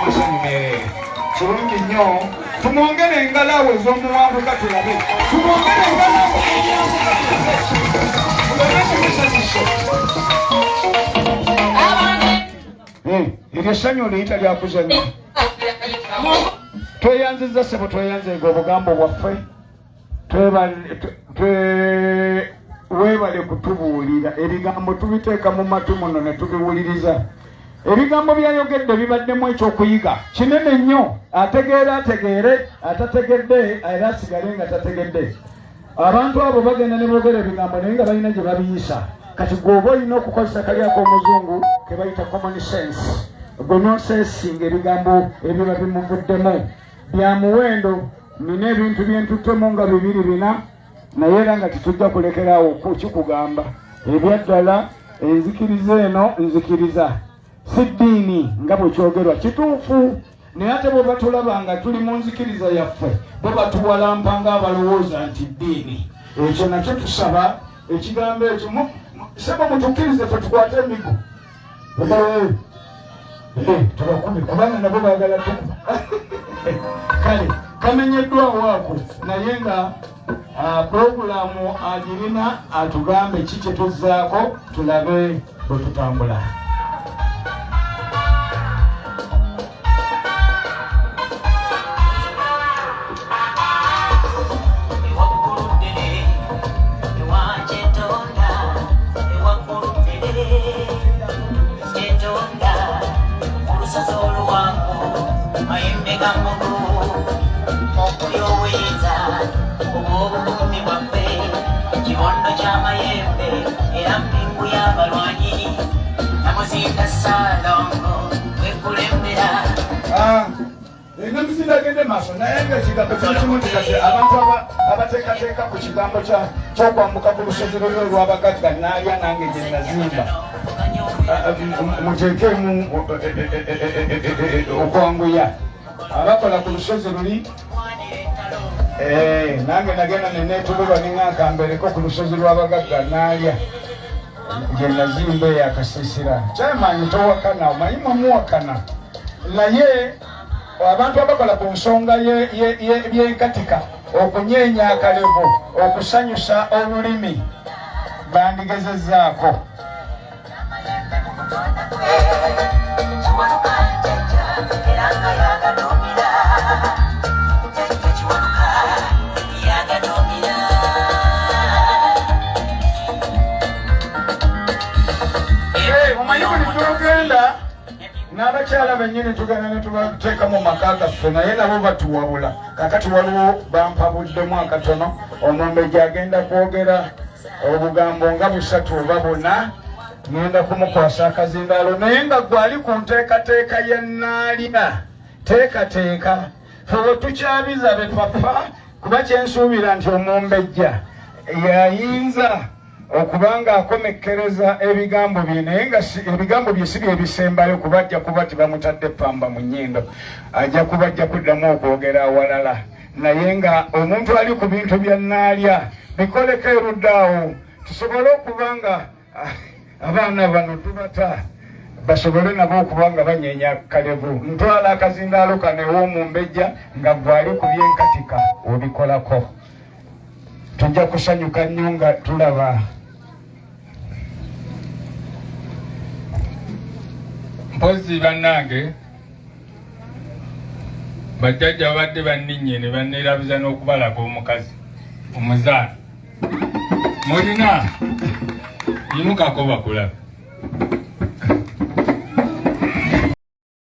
masanyu meereere. Kirungi nnyo, tumwongere engalaawo ez'omuwanguka tulabe, tumwongere engalaawo ez'omuwanguka tulabe, tulabe kimusanyuso. Eryo essanyu oliyita lyakuzanya. Tweyanziza ssebo, tweyanzenga obugambo bwaffe. Weebale kutubuulira ebigambo, tubiteeka mu matu muno ne tubiwuliriza. Ebigambo byayogedde bibaddemu ekyokuyiga kinene nnyo. Ategeera ategeere, atategedde era asigale nga tategedde. Abantu abo bagenda ne boogera ebigambo naye nga balina gye babiyisa. Kati gwe oba olina okukozesa kali ak'omuzungu ke bayita common sense, gwe nosesinga ebigambo ebiba bimuvuddemu bya muwendo. Nina ebintu byentuttemu nga bibiri bina, naye era nga tetujja kulekeraawo kukikugamba. Ebyaddala enzikiriza eno nzikiriza si ddiini nga bwe kyogerwa, kituufu, naye ate bwe batulaba nga tuli mu nzikiriza yaffe, bo batuwalampa nga abalowooza nti ddiini. Ekyo nakyo tusaba ekigambo ekyo, sebo, mutukkirize fe tukwate emigo tubakube, kubanga nabo baagala tukuba. Kale kamenyeddwawo ako, naye nga pulogulaamu agirina, atugambe ki kye tuzzaako, tulabe bwe tutambula. Ebyemizinda agende maaso, naye nga ekigambo kiri kimu nti kati abantu abateekateeka ku kigambo ky'okwambuka ku lusozi luli olw'abagagga naalya nange gye nazimba, muteekemu okwanguya abakola ku lusozi luli. Nange nagenda neneetululwa neŋŋankambeereko ku lusozi lw'abagagga naalya gye nazimba eyo akasiisira. Kyamaanyi towakana, omanyi mwemuwakana, naye abantu abakola ku nsonga y'enkatika, okunyeenya akalevu, okusanyusa olulimi, bandigezezzaako. Omanyi buli gyogenda n'abakyala bennyini tugenda ne tubateeka mu maka gaffe, naye nabo batuwabula. Kakati waliwo bampabuddemu akatono. Omumbejja agenda kwogera obugambo nga busatu oba buna, ngenda kumukwasa akazindaalo, naye nga gwali ku nteekateeka ya naalya teekateeka. Fe we tukyabiza be papa, kuba kyensuubira nti omumbejja yayinza okuba nga akomekkereza ebigambo bye, naye nga ebigambo bye si byebisembayo, kuba ajja kuba tibamutadde ppamba mu nnyindo, ajja kuba ajja kuddamu okwogera awalala. Naye nga omuntu ali ku bintu bya naalya bikoleko erudda awo, tusobole okuba nga abaana bano tubata basobole nabo okuba nga banyenya kalevu. Ntwala akazindaalo kano ew'omumbejja nga gwali ku byenkatika obikolako. Tujja kusanyuka nnyo nga tulaba. Mpozi bannange, bajjajja babadde banninnye ne banneerabiza n'okubalaga omukazi omuzaana mulina. Yimukako bakulaba.